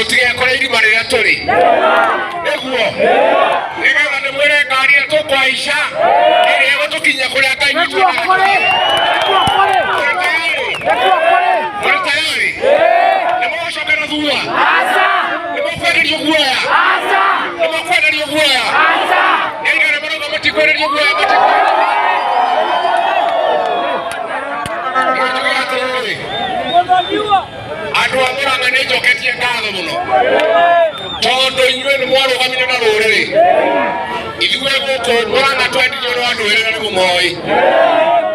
Mũtigekore irima rĩrĩa tũrĩ nĩguo nĩgetha ndĩmwĩre ngari ĩrĩa tũkũhaica ĩrĩa ĩgũtũkinyia kũrĩa Ngai witũ endaga. Mũrĩ tayari? Mũrĩ tayari? Nĩ mũgũcoka na thutha? Nĩ mũkwenderio guoya? Nĩ mũkwenderio guoya? Nĩ aigana marauga matikwenderio guoya? Matikwenderio. Njuge atĩrĩrĩ, andũ a Murang'a nĩ njoketie ngatho mũno tondũ inyuĩ nĩ mwarũgamire na rũrĩrĩ. Ithuĩ gũkũ Murang'a twendirio nĩ andũ erĩ na nĩ mũmoĩ.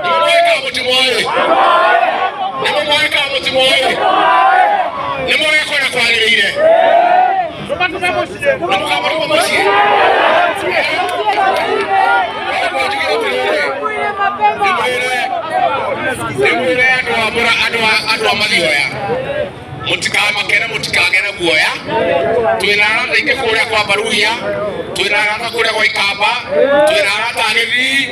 Nĩ mũmoĩ kana mũtimoĩ? Nĩ mũmoĩ kana mũtimoĩ? Nĩ mũĩ kũrĩa kwagĩrĩire na mũkamatũma mũciĩ. Koguo njuge atĩrĩrĩ, ndĩmwĩre andũ a Mũra- andũ a Mathioya, mũtikamake na mũtikagĩe na guoya. Twĩna arata aingĩ kũrĩa kwa Baruhia, twĩna arata kũrĩa gwa Ikamba, twĩna arata a Gĩthii.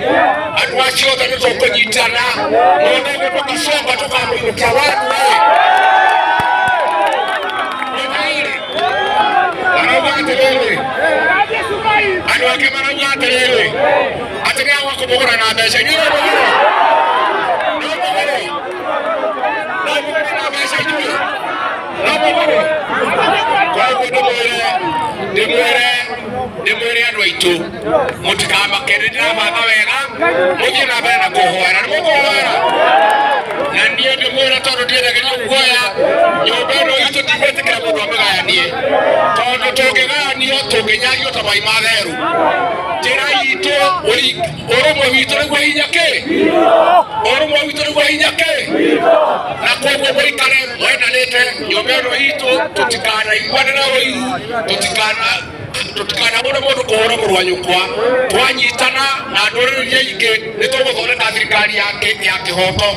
Andũ acio othe nĩ tũkũnyitana mũndũ ũguo tũkacoka tũkamũinũkia wandu ĩ. Marauga atĩrĩrĩ, andũ angĩ marauga atĩrĩrĩ, atĩ nĩ agwa kũmũgũra na mbeca. Inyuĩ no mũgũre, no mũgũre, no mũgũre na mbeca inyuĩ, no mũgũre. Koguo ndĩmwĩre, ndĩmwĩre, ndĩmwĩre andũ aitũ, mũtikamake, nĩ ndĩrabanga wega, mũthiĩ na mbere na kũhoera, nĩ mũkũhoera. Na niĩ ndĩmwĩre tondũ ndiendagĩrio guoya, nyũmba ĩno itũ ndigwĩtĩkĩra mũndũ amĩgayanie, tondũ tũngĩgayanio tũngĩnyagio ta mai ma therũ. Njĩra itũ, ũrũmwe witũ nĩguo hinya kĩ, ũrũmwe witũ nĩguo hinya kĩ, na koguo mũikare mwendanĩte. Nyũmba ĩno itũ tũtikanaiguane na ũiru, tũtikanahũre mũndũ kũhũra mũrũ wa nyũkwa. Twanyitana na ndũrĩrĩ iria ingĩ nĩ tũgũthondeka thirikari ya kĩhoto,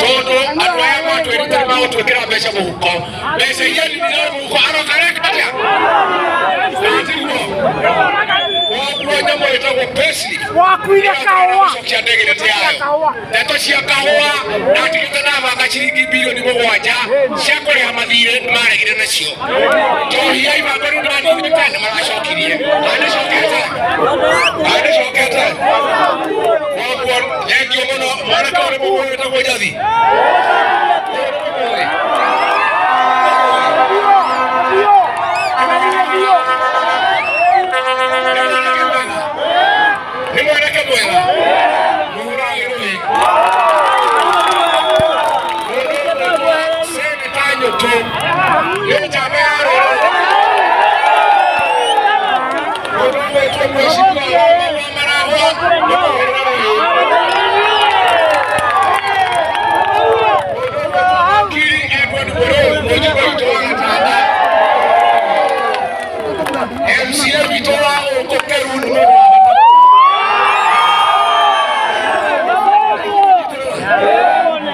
tondũ andũ aya matwĩrĩte nĩ magũtwĩkĩra mbeca mũhuko, mbeca iria nini irarĩ mũhuko aroka areka atĩa? Na tiguo? Koguo nyamũ ĩtagwo payslip Wakuire kahũa. Gũcokia ndĩgĩrĩte yayo ndeto cia kahũa ndatigĩte ndabanga ciringi bilioni 7 cia kũrĩha mathirĩ nĩmaregire nacio. Njohi ya ibanga rĩu ndaninĩte nĩ maracokirie andĩcokete andĩcokete. Koguo thengio mũno. Mwanake ũyũ nĩ mũmũĩ wĩtagwo Njathi. Ũyũ nĩ mũmũĩ. Nĩ mwanake mwega mũhũrage rũĩ. Mũndũ ũgwĩtwo Seneta Nyũtũ nĩ njamba ya rũrĩrĩ. Mũndũ ũgwĩtwo Mheshimiwa wa Maragwa nĩ mũhũra rũĩ. Mũndũ ũgwĩtwo Wakiri Edward Mũrũũ, mũjumbe witũ wa Gatanda, MCA witũ wa gũkũ Kĩru, nĩ mũndũ wa bata.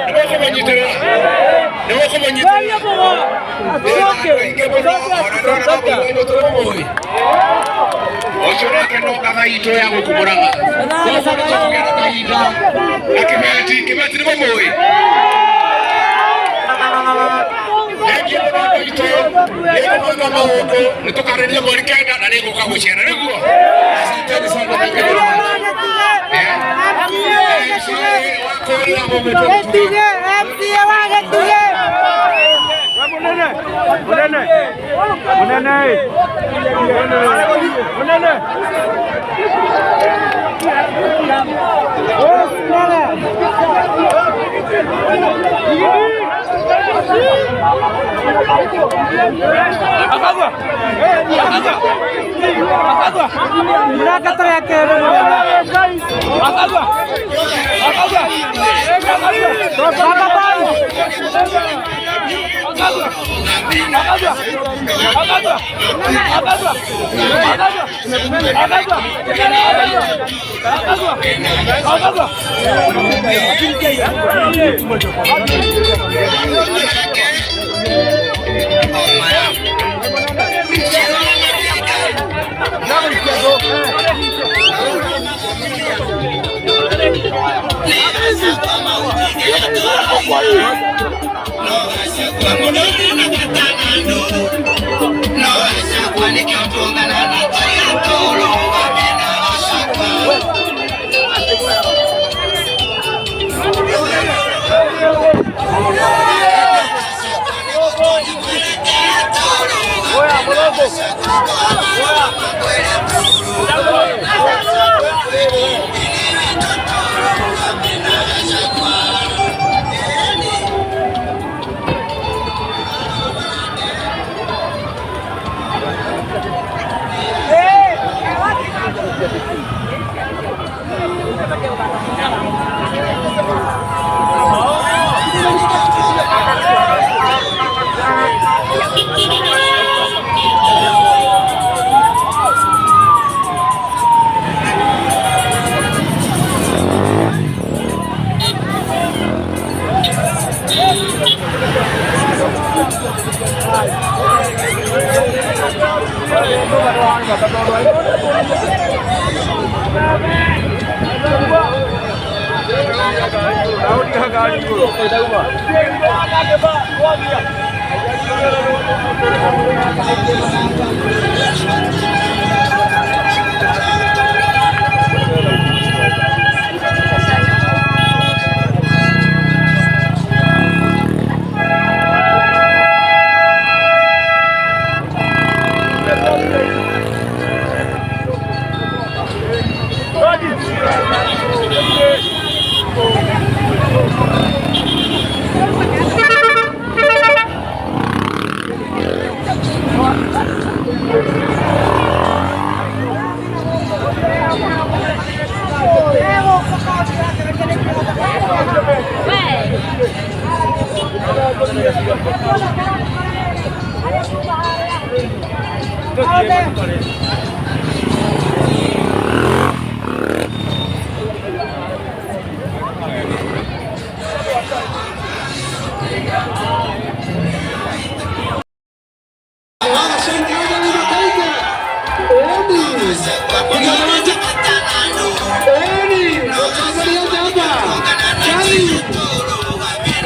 Nĩmũkũmũnyitĩrĩra, nĩmũkũmũnyitĩrĩra. Aingĩ mũno ona ndona mamũigua tũrĩmũĩ ũcio nake no ngatha itũ ya gũkũ Mũrang'a. Koguo nĩ tũkũgĩa na kahinda na Kĩbeti. Kĩbeti nĩ mũmũĩ. Thengiũ mũno andũ aitũ, nĩ ngũbanga maũndũ, nĩ tũkarĩria mweri 9 na nĩ ngũka gũcera nĩguo. Asanteni sana, thank you very much. MCA wa kũrĩa mũgwĩtwo Mũtura. MCA wa Gĩtugĩ. Munene, munene, munene, munene.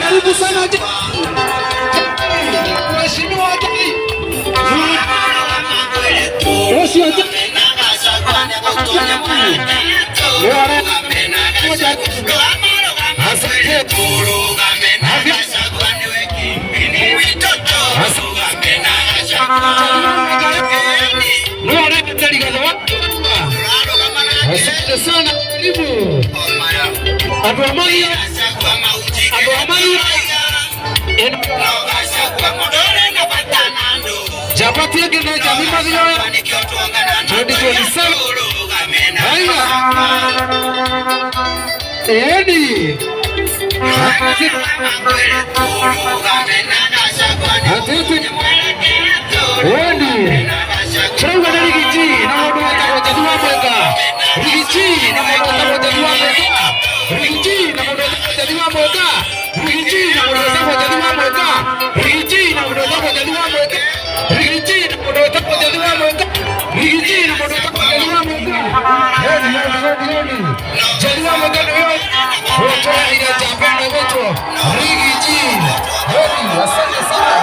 Karibu sana Mheshimiwa Asante sana, karibu. Japati yake na jamii mazio 2027. Haya. Edi. Atete. Edi. Chunga na rigiji na mundu wetagwo Njathi wa Mwenga. Rigiji na mundu wetagwo Njathi wa Mwenga. Rigiji na mundu wetagwo Njathi wa Mwenga. Rigiji na mundu wetagwo Njathi wa Mwenga. Rigiji na mundu wetagwo Njathi wa Mwenga. Rigiji na mundu wetagwo Njathi wa Mwenga. Rigiji na mundu wetagwo Njathi wa Mwenga. Hedi hedi hedi hedi. Njathi wa Mwenga nĩwe ũtũreheire njamba ĩno ĩgwĩtwo Rigiji. Hedi, asante sana.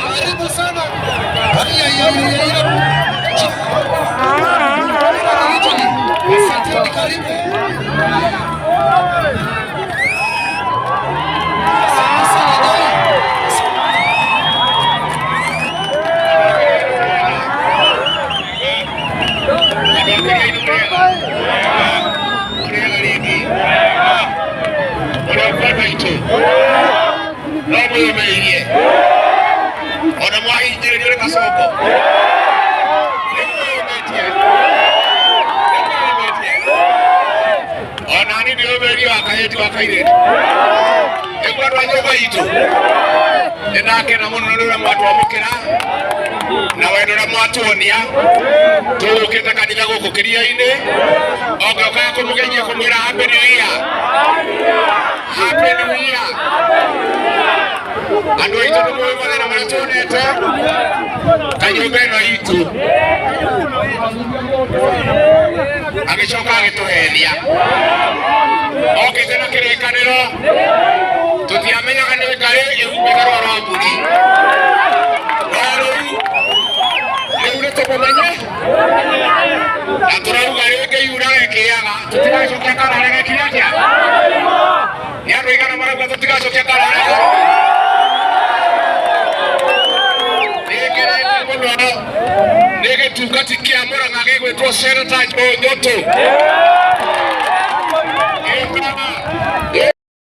Karibu sana. Haya, ya, ya, ya. Asante, karibu. Asante sana, Dai. No mwĩyũmĩrĩrie ona mwahinjĩrĩrio nĩ gacoko nĩ mwĩyũmĩtie ona niĩ ndĩyũmĩrĩrie wa kahĩti wa kairĩtu nĩguo andũ a nyũmba itũ nĩ ndakena mũno nĩ ũrĩa mwatwamũkĩra na wendo ũrĩa mwatuonia tũgũkĩte kanitha gũkũ kĩria-inĩ ongokaga kũmũgeithia kũmwĩra happy new year, happy new year. Andũ aitũ nĩ mũĩ mathĩna marĩa tuonete ta nyũmba ĩno itũ, agĩcoka agĩtũhenia okĩte na kĩrĩkanĩro tũtiamenyaga nĩ ngarĩ ĩhumbĩte rwara rwa mbũri, no rĩu rĩu nĩ tũmũmenye na tũrauga rĩngĩ yuraga ĩkĩaga tũtigacokia karare gekire atĩa? Nĩ andũ aigana marauga tũtigacokia karare? Nĩngenete mũno nĩ gĩtungati kĩa Murang'a gĩgwĩtwo Senator Joe Njotu.